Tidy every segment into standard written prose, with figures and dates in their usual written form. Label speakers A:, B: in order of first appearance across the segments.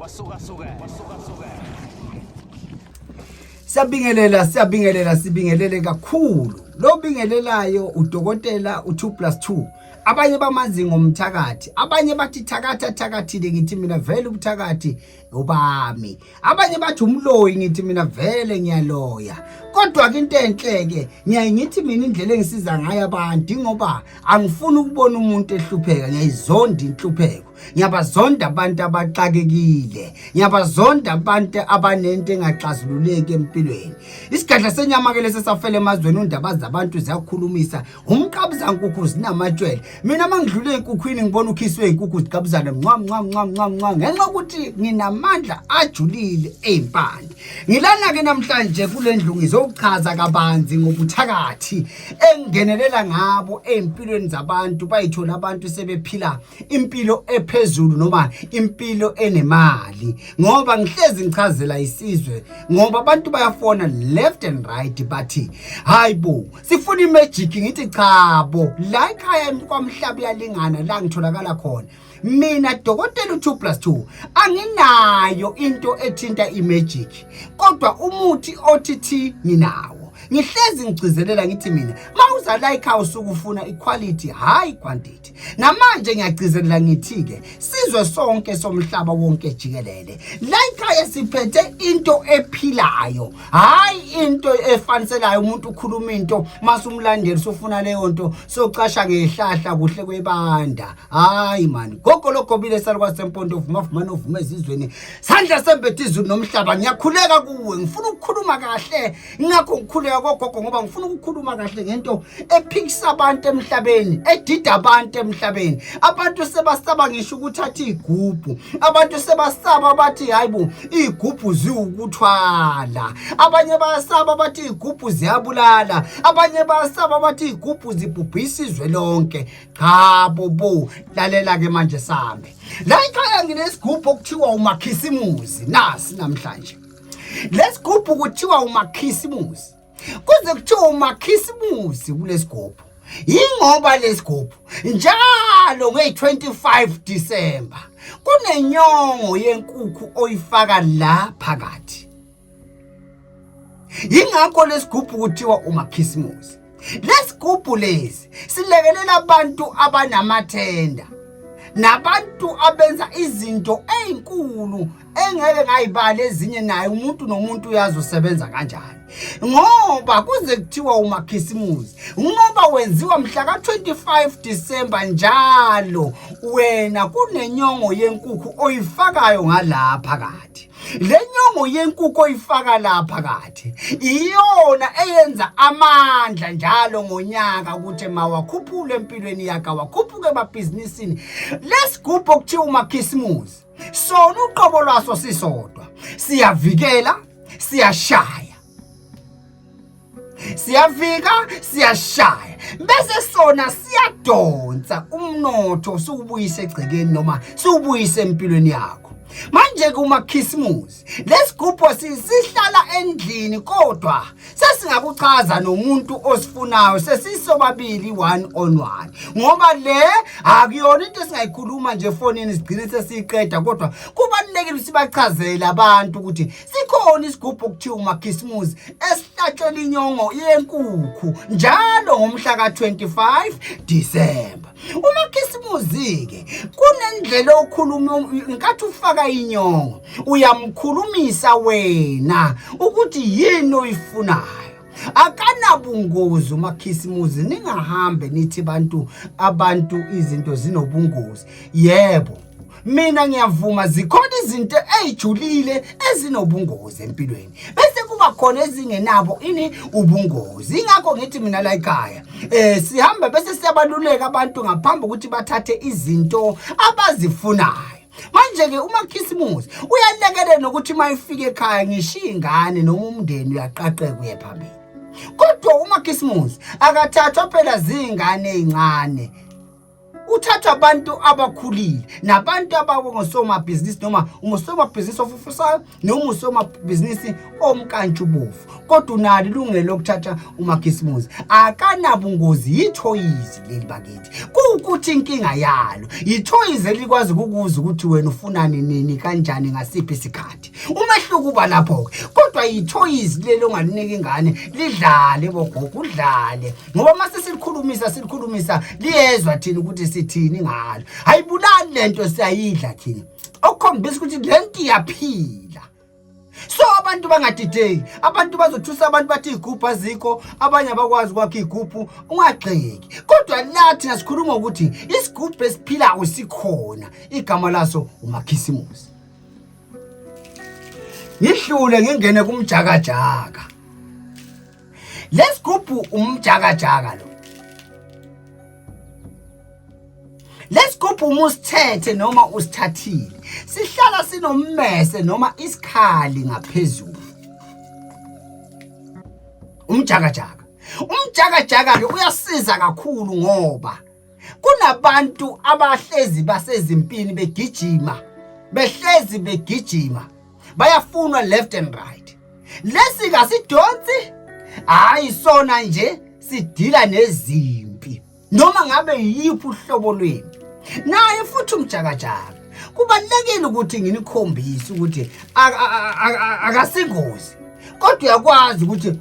A: Kwasuka suka kwasuka suka.
B: Siyabingelela, siyabingelela, sibingelele kakhulu. Lo bingelelayo udokotela u2 plus 2. Abanye bamazi ngomthakathi, abanye bathi thakatha thakathile, ngithi mina vele ubuthakathi obami. Abanye bathi umloyi, ngithi mina vele ngiyaloya. Kodwa ke into enhle ke ngiyaye ngithi mina indlela engisiza ngayo abantu ngoba angifuni ukubona umuntu ehlupheka, ngiyayizonda inhlupheko. Ngiyabazonda abantu abaxakekile, ngiyabazonda abantu abanento engaxazululeki empilweni. Isigadla senyama ke lesi safela emazweni, undaba zabantu ziyakhulumisa, umqabuza nkukhu zinamatshwele. Mina mangidlule enkukhwini ngibona ukhiswe inkukhu ziqabuzana ncwa ncwa ncwa ncwa ncwa, ngenxa yokuthi nginamandla ajulile ezimpande. Ngilana ke namhlanje kule ndlu ngizochaza kabanzi ngobuthakathi enginelela ngabo empilweni zabantu, bayithola abantu sebephila impilo ephezulu noma impilo enemali, ngoba ngihlezi ngichazela isizwe, ngoba abantu bayafona left and right bathi hayi bo, sifuna imagic. Ngithi cha bo, la ekhaya kwamhlaba uyalingana la ngitholakala khona mina dokotela u2 plus 2 anginayo into ethinta imagic, kodwa umuthi othi thi nginawo. Ngihlezi ngigcizelela ngithi mina mawuza la ekhaya usuke ufuna iquality, hayi quantity. Namanje ngiyagcizelela ngithi-ke sizwe sonke somhlaba wonke jikelele, la ekhaya siphethe into ephilayo, hayi into efaniselayo. Umuntu ukhuluma into mase umlandeli usufuna leyo nto, socasha ngehlahla kuhle kwebanda. Hayi mani, gogo logobile, salukwazi sempondo, vuma vumani ovuma ezizweni, sandla sembethe izulu nomhlaba, ngiyakhuleka kuwe. Ngifuna ukukhuluma kahle, ingakho ngikhuleka kogogo, ngoba ngifuna ukukhuluma kahle ngento ephikisa abantu emhlabeni, edida abantu emhlabeni. Abantu sebasaba ngisho ukuthatha igubhu, abantu sebasaba bathi hayi bo, iy'gubhu ziwukuthwala. Abanye bayasaba bathi iy'gubhu ziyabulala, abanye bayasaba bathi iy'gubhu zibhubhisa izwe lonke. Cha bo bo, lalela-ke manje, sambe la ekhaya nginesigubhu okuthiwa umakhisimuzi. Nasi namhlanje lesigubhu kuthiwa umakhisimuzi. Kuze kuthiwa umakhisimuzi kulesigubhu yingoba lesigubhu njalo ngeyi-25 December kunenyongo yenkukhu oyifaka la phakathi. Yingakho lesigubhu kuthiwa umakhisimuzi. Lesigubhu lesi silekelela abantu abanamathenda nabantu abenza izinto ezinkulu engeke ngayibala ezinye, naye umuntu nomuntu uyazi usebenza kanjani. Ngoba kuze kuthiwa umakhisimuzi ngoba wenziwa mhla ka-25 December njalo, wena kunenyongo yenkukhu oyifakayo ngala phakathi. Le nyongo yenkukhu oyifaka la phakathi iyona eyenza amandla njalo ngonyaka ukuthi mawakhuphule empilweni yakhe, awakhuphuke emabhizinisini. Lesigubhu okuthiwa umakhisimuzi sona uqobo lwaso sisodwa siyavikela, siyashaya, siyafika, siyashaya, bese sona siyadonsa umnotho siwubuyise egcekeni noma siwubuyise empilweni yakho. Manje kumakhisimusi lesigubhu sihlala endlini, kodwa sesingakuchaza nomuntu osifunayo, sesisobabili one on one, ngoba le akuyona into esingayikhuluma nje efonini sigcine sesiyiqeda. Kodwa kubalulekile sibachazele abantu ukuthi sikhona isigubhu okuthiwa umakhisimusi esihlatshelwa inyongo yenkukhu njalo ngomhla ka-25 December. Umakhisimuzi-ke kunendlela okhuluma nkathi ufaka inyongo, uyamkhulumisa wena ukuthi yini oyifunayo. Akanabungozi umakhisimuzi, ningahambe nithi bantu abantu izinto zinobungozi. Yebo, mina ngiyavuma, zikhona izinto ey'julile ezinobungozi empilweni, bese kuba khona ezingenabo ini ubungozi. Ingakho ngithi mina la ekhaya sihamba bese siyabaluleka abantu ngaphambi ukuthi bathathe izinto abazifunayo. Manje-ke umakhisimusi uyalekelela nokuthi uma ifika ekhaya ngishiye ingane noma umndeni uyaqaqeka uye phambili. Kodwa umakhisimusi akathathwa phela ziy'ngane ey'ncane, uthathwa abantu abakhulile nabantu abangosomabhizinisi, noma umosomabhizinisi ofufusayo noma usomabhizinisi omkantshubovu, kodwa unalo ilungelo lokuthatha umakhisimusi. Akanabungozi, yithoyizi leli bakithi. Kuwukuthi inkinga yalo yithoyizi elikwazi ukukuza ukuthi wena ufunani nini kanjani ngasiphi isikhathi. Umehluko uba lapho-ke, kodwa yithoyizi leli ongalinika ingane lidlale bogogo, udlale ngoba uma sesilikhulumisa silikhulumisa liyezwa thina ukuthi sithini ngalo. Ayibulali lento, siyayidla thina, okukhombisa ukuthi lento iyaphila. So abantu bangadideki, abantu bazothusa abantu bathi iy'gubhu azikho, abanye abakwazi ukwakha iy'gubhu. Ungagxeki, kodwa la thina sikhuluma ukuthi isigubhu esiphilayo sikhona, igama laso umakhisimusi. Ngihlule ngingene kumjakajaka. Lesigubhu umjakajaka lo. Lesigubhu uma usithethe noma usithathile sihlala sinommese noma isikhali ngaphezulu. Umjakajaka. Umjakajaka ke uyasiza kakhulu ngoba kunabantu abahlezi basezimpini begijima, behlezi begijima, bayafunwa left and right. Lesi kasidonsi, hayi sona nje sidila nezimpi noma ngabe yiphi uhlobo lwempi. Naye futhi umjakajaka kubalulekile ukuthi nginikhombise ukuthi akasingozi, kodwa uyakwazi ukuthi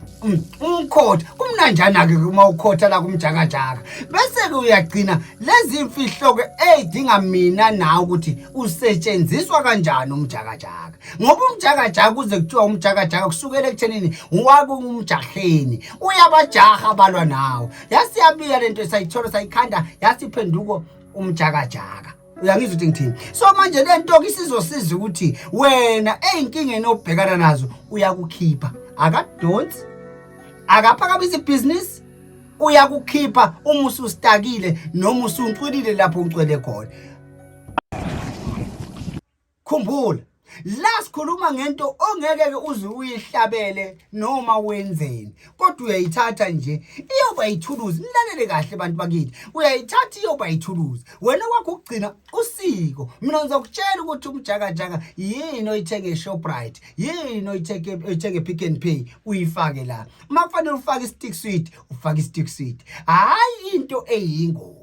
B: umkhotha kumnanjana-ke uma ukhotha la kumjakajaka, bese-ke uyagcina lezi mfihlo-ke ey'dinga mina nawe ukuthi usetshenziswa kanjani umjakajaka. Ngoba umjakajaka kuze kuthiwa umjakajaka kusukela ekuthenini wakumjaheni, uyabajaha abalwa nawe. Yasiyabiya lento sayithola sayikhanda yasiphenduko umjakajaka. Uyangizwa ukuthi ngithini? So manje le nto ke isizosiza ukuthi wena ey'nkingeni obhekana nazo uyakukhipha, akadonsi, akaphakamisa ibhizinisi, uyakukhipha uma usustakile noma usuntwilile lapho uncwele khona. Khumbula, la sikhuluma ngento ongeke ke uze uyihlabele noma wenzeni, kodwa uyayithatha nje iyoba yithuluzi. Nilalele kahle bantu bakithi, uyayithatha iyoba yithuluzi. Wena kwakho ukugcina usiko. Mina ngizokutshela ukuthi umjakajaka yini oyithenge eShoprite, yini oyithenge Pick n Pay, uyifake la. Uma kufanele ufake i-stick sweet, ufake i-stick sweet. Hhayi into eyingozi.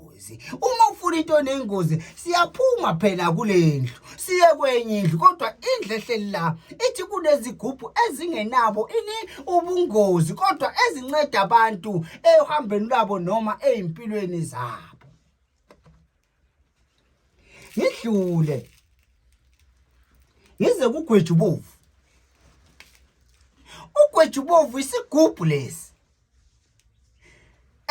B: Uma ufuna into enengozi, siyaphuma phela kule ndlu siye kwenye indlu, kodwa indlu ehleli la ithi kunezigubhu ezingenabo ini ubungozi, kodwa ezinceda abantu ehambeni lwabo noma ey'mpilweni zabo. Ngidlule ngize kugwejubovu. Ugwejubovu isigubhu lesi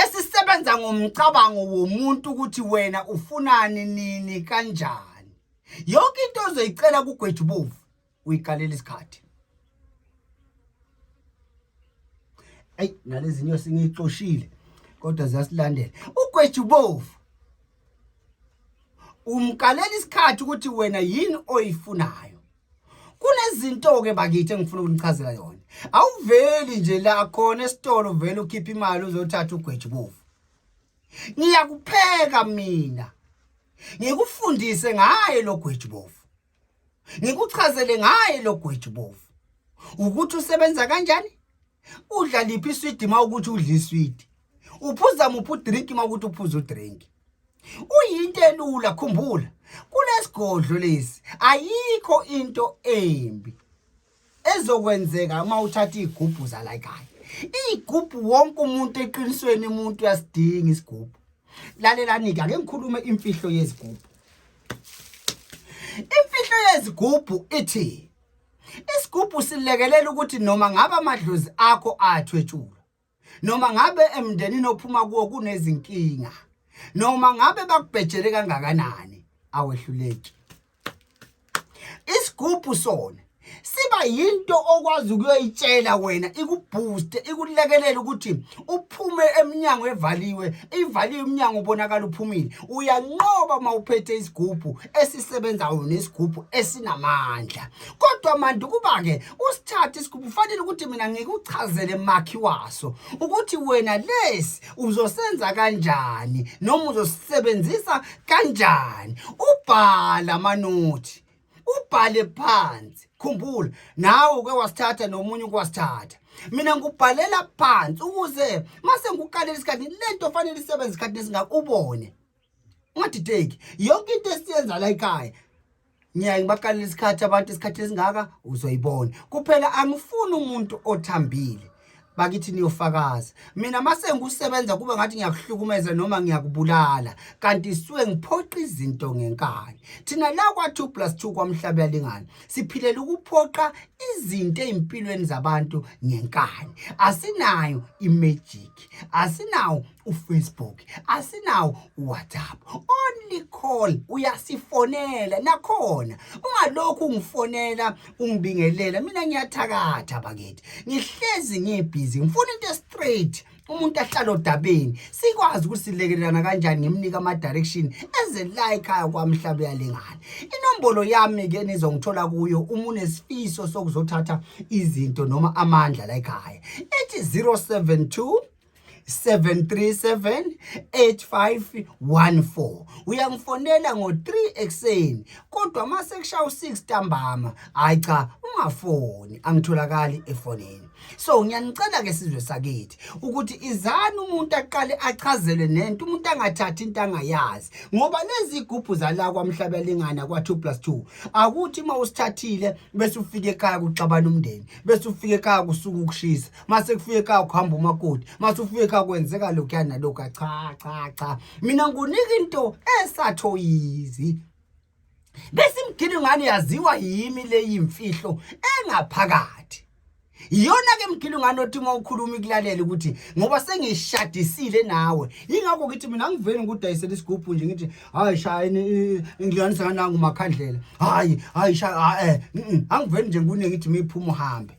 B: esisebenza ngomcabango womuntu ukuthi wena ufunani nini kanjani. Yonke into ozoyicela kugwejubovu uyikalela isikhathi. Ayi, nalezi nyosi ngiyixoshile kodwa ziyasilandela. Ugwejubovu umkalela isikhathi ukuthi wena yini oyifunayo. Kunezinto-ke bakithi engifuna ukunichazela yona. Awuveli nje la khona esitolo uvele ukhiphe imali uzothatha ugwejubovu. Ngiyakupheka mina, ngikufundise ngaye lo gwejubovu, ngikuchazele ngaye lo gwejubovu ukuthi usebenza kanjani, udla liphi iswidi uma ukuthi udla iswidi, uphuza muphi udrink uma ukuthi uphuza udrink. Uyinto elula. Khumbula, kulesigodlo lesi ayikho into embi ezokwenzeka uma uthatha iy'gubhu zala ekhaya. Iy'gubhu wonke umuntu eqinisweni umuntu uyasidinga isigubhu. Lalelani-ke, ake ngikhulume imfihlo yezigubhu. Imfihlo yezigubhu ithi isigubhu silekelela ukuthi noma ngabe amadlozi akho athwetshulwa, noma ngabe emndenini ophuma kuwo kunezinkinga, noma ngabe bakubhejele kangakanani, awehluleki. Isigubhu sona siba yinto okwazi ukuyoyitshela wena, ikubooste, ikulekelele ukuthi uphume eminyango evaliwe. Ivaliwe iminyango, ubonakala uphumile. Uyanqoba uma uphethe isigubhu esisebenzayo nesigubhu esinamandla. Kodwa manje kuba-ke usithathe isigubhu, kufanele ukuthi mina ngikuchazele makhi waso ukuthi wena lesi uzosenza kanjani noma uzosisebenzisa kanjani. Ubhala amanothi, ubhale phansi. Khumbula, nawe uke wasithatha nomunye ukwasithatha. Mina ngikubhalela phansi ukuze mase ngikuqalela isikhathi lento fanele isebenze isikhathi esingaka ubone. Ungadideki. Yonke into esiyenza la ekhaya ngiyaye ngibakalele isikhathi abantu, isikhathi esingaka uzoyibona. Kuphela angifuni umuntu othambile. Bakithi niyofakaza. Mina mase ngikusebenza kube ngathi ngiyakuhlukumeza noma ngiyakubulala, kanti suke ngiphoqa izinto ngenkani. Thina la kwa 2 plus 2 kwamhlaba yalingana, siphilela ukuphoqa izinto ezimpilweni zabantu ngenkani. Asinayo imagic, asinawo uFacebook, asinawo uWhatsApp, only call, uyasifonela. Nakhona ungalokhu ungifonela ungibingelela, mina ngiyathakatha bakithi, ngihlezi ngibhizi, ngifuna into straight, umuntu ahlala odabeni, sikwazi ukuthi silekelelana kanjani, ngimnika ama-direction eze la ekhaya kwamhlaba uyalingana. Inombolo yami ke nizongithola kuyo uma unesifiso sokuzothatha izinto noma amandla la ekhaya, ethi 072 737 8514. Uyangifonela ngo-3 ekuseni, kodwa uma sekushaya u-6 ntambama, hayi cha, ungafoni, angitholakali efonini. So ngiyanicela ke sizwe sakithi ukuthi izani umuntu aqale achazelwe nento, umuntu angathathi into angayazi, ngoba lezi gubhu zala kwamhlaba lingana kwa 2 plus 2 akuthi uma usithathile bese ufika ekhaya kuxabana umndeni, bese ufika ekhaya kusuka ukushisa, mase kufika ekhaya kuhamba umakoti, mase ufika ekhaya kwenzeka lokhuya nalokhu. Cha cha cha, mina ngunika into esathoyizi bese imgilingwane yaziwa yimi le yimfihlo engaphakathi. Iyona ke mgilingwane othi uma ukhuluma ikulalela ukuthi ngoba sengishadisile nawe. Yingakho ngithi mina angiveli ngikudayisela isigubhu nje ngithi hayi shaya ngilinganisa kanangu makhandlela, hayi hayi shaya, angiveli nje ngikune ngithi miphuma uhambe.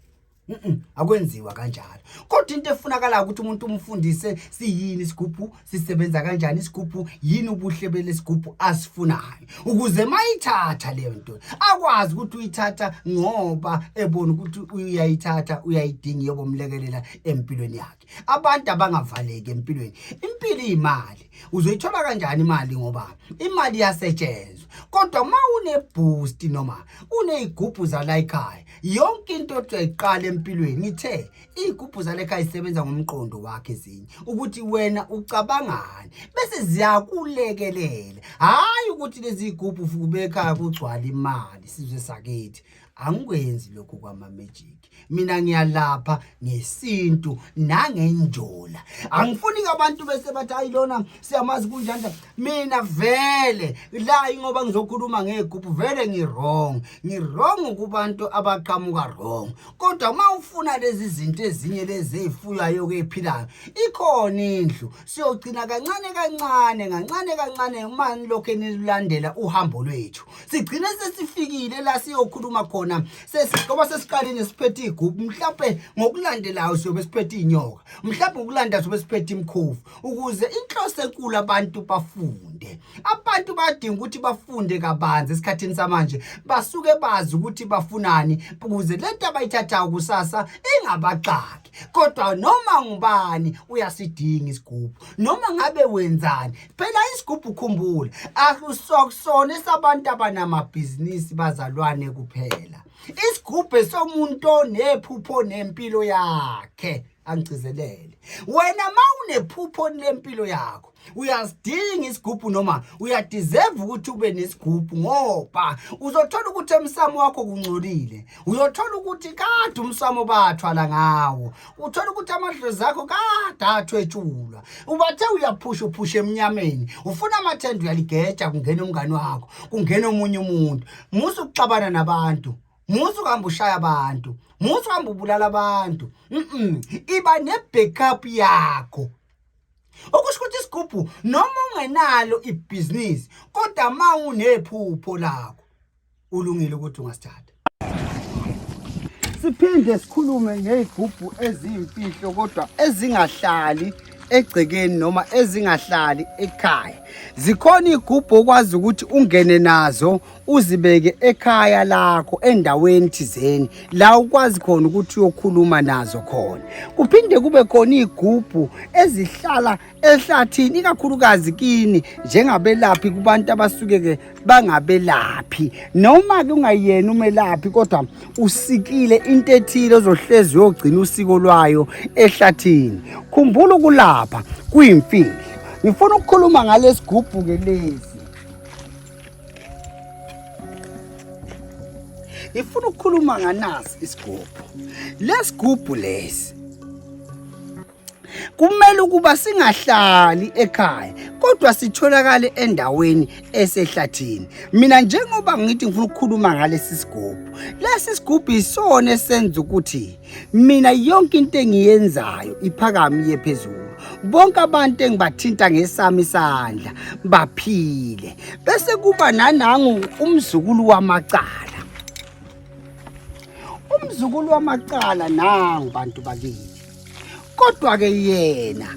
B: Akwenziwa kanjalo. Kodwa into efunakalayo ukuthi umuntu umfundise siyini isigubhu, sisebenza kanjani isigubhu, yini ubuhle belesigubhu asifunayo, ukuze mayithatha leyo nto akwazi ukuthi uyithatha ngoba ebona ukuthi uyayithatha, uyayidinga, iyobomlekelela empilweni yakhe. Abantu abangavaleki empilweni. Impilo iyimali. Uzoyithola kanjani imali? Ngoba imali iyasetshenzwa. Kodwa uma une-boost noma uney'gubhu zala ekhaya, yonke into othi uyayiqala empilweni, ngithe iy'gubhu zala ekhaya zisebenza ngomqondo wakho, ezinye ukuthi wena ucabangani bese ziyakulekelela. Hhayi ukuthi lezi y'gubhu ufike ube ekhaya kugcwala imali. Sizwe sakithi, angikwenzi lokhu kwama-magic. Mina ngiyalapha ngesintu nangenjola. Angifuni ke abantu bese bathi hayi lona siyamazi kunjani. Mina vele la ingoba ngizokhuluma ngegubhu vele ngi-wrong, ngi-wrong kubantu abaqhamuka wrong. Kodwa uma ufuna lezi zinto ezinye lezi ey'fuywayo ke ephilayo, ikhona indlu, siyogcina kancane kancane, kancane kancane, uma nilokhu nilulandela uhambo lwethu, sigcine sesifikile la siyokhuluma khona. Ngoba sesiqalile siphethe igubhu, mhlawumbe ngokulandelayo siyobe siphethe iy'nyoka, mhlawumbe ngokulanda siyobe siphethe imikhovu, ukuze inhloso enkulu abantu bafunde. Abantu bayadinga ukuthi bafunde kabanzi esikhathini samanje, basuke bazi ukuthi bafunani, ukuze lento abayithathayo kusasa ingabaxaki. Kodwa noma ngubani uyasidinga isigubhu, noma ngabe wenzani. Phela isigubhu, khumbula, akusona esabantu abanamabhizinisi bazalwane kuphela. Isigubhu esomuntu onephupho nempilo yakhe. Angigcizelele, wena ma unephupho lempilo yakho uyasidinga isigubhu, noma uyadeserve ukuthi ube nesigubhu, ngoba uzothola ukuthi emsamo wakho kungcolile, uyothola ukuthi kade umsamo bathwala ngawo, uthola ukuthi amadlozi akho kade athwetshulwa, ubathe uyaphusha uphusha emnyameni, ufuna amathende uyaligeja, kungena umngani wakho, kungena omunye umuntu. Musa ukuxabana nabantu, musa ukuhamba ushaya abantu, musa ukuhamba ubulala abantu. Iba ne-backup yakho. Okusho ukuthi isigubhu noma ungenalo ibhizinisi, kodwa uma unephupho lakho ulungile ukuthi ungasithatha. Siphinde sikhulume ngey'gubhu eziyimfihlo kodwa ezingahlali egcekeni noma ezingahlali ekhaya. Zikhona iy'gubhu okwazi ukuthi ungene nazo uzibeke ekhaya lakho endaweni thizeni la ukwazi khona ukuthi uyokhuluma nazo khona. Kuphinde kube khona iy'gubhu ezihlala ehlathini, ikakhulukazi kini njengabelaphi, kubantu abasuke-ke bangabelaphi, noma ke ungayena umelaphi kodwa usikile into ethile ozohlezi uyogcina usiko lwayo ehlathini. Khumbula, ukulapha kuyimfihlo. Ngifuna ukukhuluma ngalesigubhu ke lesi. Ngifuna ukukhuluma nganasi isigubhu. Lesigubhu lesi kumele ukuba singahlali ekhaya kodwa sitholakale endaweni esehlathini. Mina njengoba ngithi ngifuna ukukhuluma ngalesi sigubhu, lesi sigubhu isona esenza ukuthi mina yonke into engiyenzayo iphakame iye phezulu. Bonke abantu engibathinta ngesami isandla baphile. Bese kuba nanangu umzukulu wamacala. Umzukulu wamacala nangu bantu bakithi. Kodwa ke yena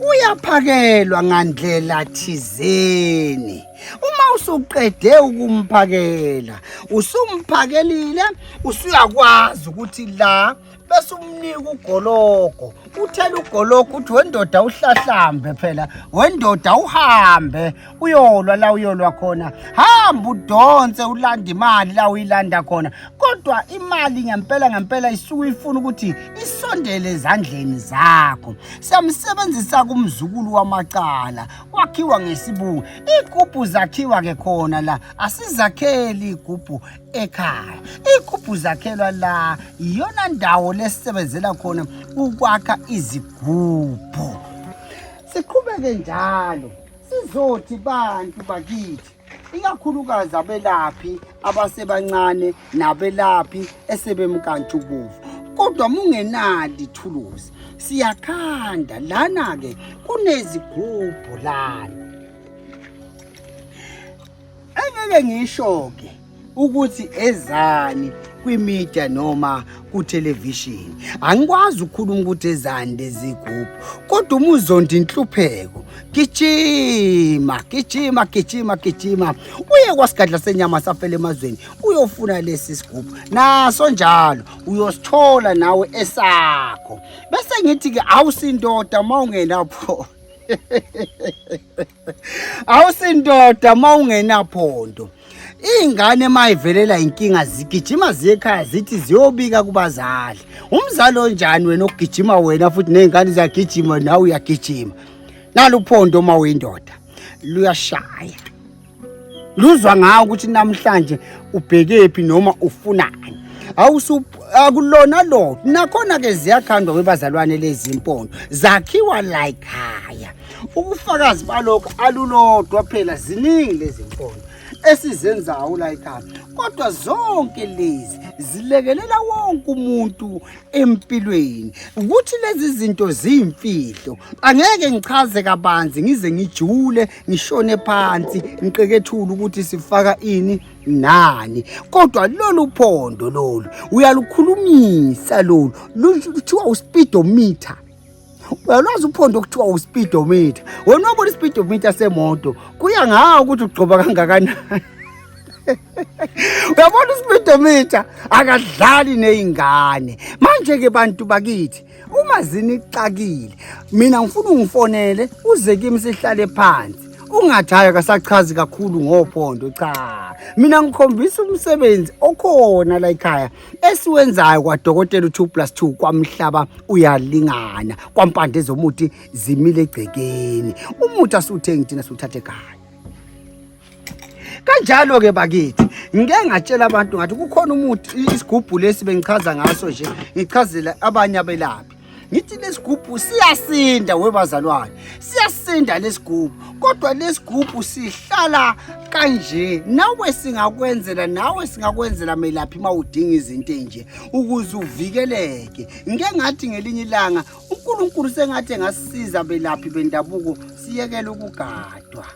B: uyaphakelwa ngandlela thizeni. Uma usuqede ukumphakela, usumphakelile, usuyakwazi ukuthi la bese umnika ugologo, uthela ugologo uthi wendoda uhlahlambe phela, wendoda uhambe uyolwa la uyolwa khona, hamba udonse ulanda imali la uyilanda khona. Kodwa imali ngempela ngempela isuke ifuna ukuthi isondele ezandleni zakho. Siyamsebenzisa kumzukulu wamacala, wakhiwa ngesibuku. Igubhu zakhiwa ke khona la, asizakheli igubhu ekhaya. Igubhu zakhelwa la, iyona ndawo lesisebenzela khona ukwakha izigubhu. Siqhubeke njalo, sizothi bantu bakithi, ikakhulukazi abelaphi abasebancane nabelaphi esebemkantshubovu, kodwa mungenalo ithuluzi siyakhanda lana-ke kunezigubhu lana. Engeke ngisho-ke ukuthi ezani kwimedia noma kuthelevishini, angikwazi ukukhuluma ukuthi ezani lezigubhu, kodwa uma uzonda inhlupheko gijima gijima gijima gijima uye kwasigadla senyama safela emazweni uyofuna lesi sigubhu, naso njalo uyosithola nawe esakho. Bese ngithi-ke awusindoda uma ungenapho, awusindoda uma ungenaphondo. Iy'ngane uma ivelela inkinga zigijima ziye ekhaya zithi ziyobika kubazali. Umzali onjani wena okugijima wena futhi ney'ngane ziyagijima nawe uyagijima? Nalo uphondo uma uyindoda luyashaya, luzwa ngawo ukuthi namhlanje ubhekephi noma ufunani. Akulona lo nakhona-ke ziyakhandwa webazalwane lezi mpondo zakhiwa la ekhaya. Ubufakazi balokho alulodwa phela, ziningi lezi mpondo esizenzayo la ekhaya, kodwa zonke lezi zilekelela wonke umuntu empilweni. Ukuthi lezi zinto ziyimfihlo, angeke ngichaze kabanzi ngize ngijule ngishone phansi ngiqekethule ukuthi sifaka ini nani, kodwa lolu phondo lolu uyalukhulumisa, lolu luthiwa uspeedometer. Uyalwazi uphondo okuthiwa uspeedometer? Wena wabona ispeedometer semoto, kuya ngawo ukuthi ugcoba kangakanani. Uyabona uspeedometer akadlali nezingane. Manje ke bantu bakithi, uma zinixakile, mina ngifuna ungifonele uze kimi sihlale phansi. Ungathi hayi akasachazi kakhulu ngophondo, cha. Mina ngikhombisa umsebenzi okhona la ekhaya esiwenzayo kwadokotela u2 plus 2 kwamhlaba uyalingana, kwampande zomuthi zimile egcekeni. Umuthi asiwuthengi thina, siwuthatha ekhaya. Kanjalo ke bakithi, ngike ngatshela abantu ngathi kukhona umuthi, isigubhu lesi bengichaza ngaso nje, ngichazela abanye abelaphi ngithi lesigubhu siyasinda webazalwane, siyasinda lesigubhu, kodwa lesigubhu sihlala kanje. Nawe singakwenzela, nawe singakwenzela melaphi uma udinga izinto enje ukuze uvikeleke. Ngike ngathi ngelinye ilanga uNkulunkulu sengathi engasisiza belaphi bendabuko siyekele ukugadwa.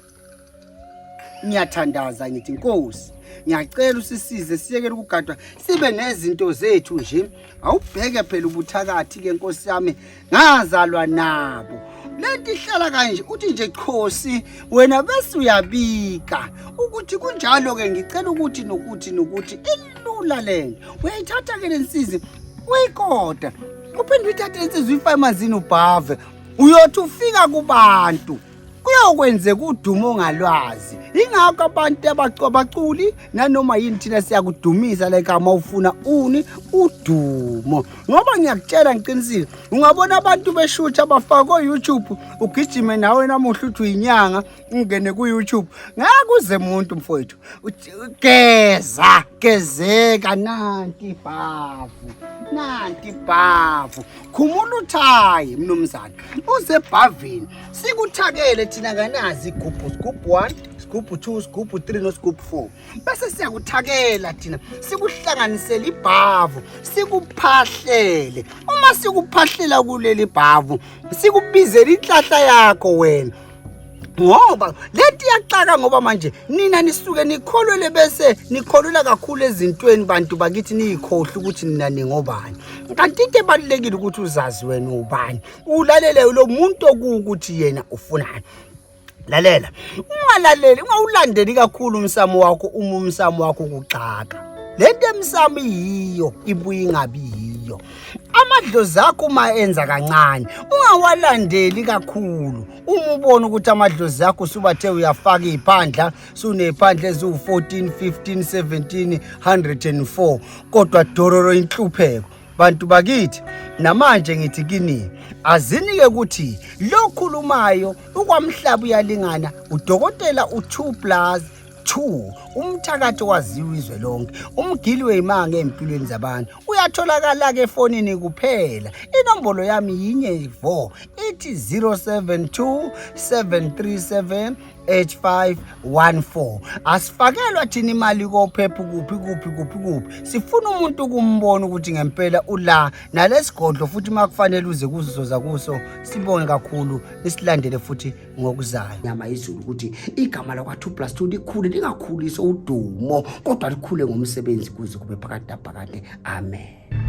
B: Ngiyathandaza ngithi Nkosi, ngiyacela usisize siyekele ukugadwa, sibe nezinto zethu nje. Awubheke phela ubuthakathi ke Nkosi yami, ngazalwa nabo. Lento ihlala kanje, uthi nje chosi wena bese uyabika ukuthi kunjalo ke, ngicela ukuthi nokuthi nokuthi. Ilula lento, uyayithatha ke lensizi uyikoda, uphinde uyithathe lensizi uyifake emanzini ubhave, uyothi ufika kubantu. Kuyokwenzeka udumo ongalwazi. Ingakho abantu abaculi nanoma yini thina siyakudumisa like uma ufuna uni udumo. Ngoba ngiyakutshela ngiqinisile, ungabona abantu beshutha abafaka ko-YouTube, ugijime nawe namuhla uthi uyinyanga ungene ku-YouTube. Ngeke uze muntu mfowethu. Geza, gezeka nanti ibhavu. Nanti ibhavu. Khumula uthayi mnumzane. Uze ebhavini. Sikuthakele thina kanazi igubhu, sigubhu 1, sigubhu 2, sigubhu 3 nosigubhu 4. Bese siyakuthakela thina, sikuhlanganisele ibhavu, sikuphahlele. Uma sikuphahlela kuleli bhavu, sikubizela inhlahla yakho wena. Ngoba lento iyaxaka ngoba manje nina nisuke nikholwele bese nikholwela kakhulu ezintweni bantu bakithi niyikhohle ukuthi nina ningobani. Kanti into ebalulekile ukuthi uzazi wena ubani, ulalele lo muntu okuwukuthi yena ufunani. Lalela, ungalaleli, ungawulandeli kakhulu umsamo wakho uma umsamo wakho ukuxaka. Lento emsamo iyiyo ibuye ingabi yiyo. Amadlozi akho uma enza kancane ungawalandeli kakhulu. Uma ubona ukuthi amadlozi akho usubathe uyafaka iy'phandla, suney'phandla eziwu-14, 15, 17, 104 kodwa dororo inhlupheko. Bantu bakithi, namanje ngithi kini, azinike ukuthi lokhulumayo ukwamhlaba uyalingana udokotela u2 plus 2 umthakathi owaziwa izwe lonke, umgili weyimanga ey'mpilweni zabantu. Uyatholakala-ke efonini kuphela. Inombolo yami yinye vo, ithi 072 737 8514. Asifakelwa thina imali kophepha kuphi kuphi kuphi kuphi. Sifuna umuntu ukumbona ukuthi ngempela ula nalesigodlo, futhi uma kufanele uze kuzoza kuso. Sibonge kakhulu, nisilandele futhi ngokuzayo. Nyama izulu ukuthi igama lakwa 2 plus 2 likhule, lingakhuliswa udumo kodwa likhule ngomsebenzi kuze kube phakade naphakade. Amen.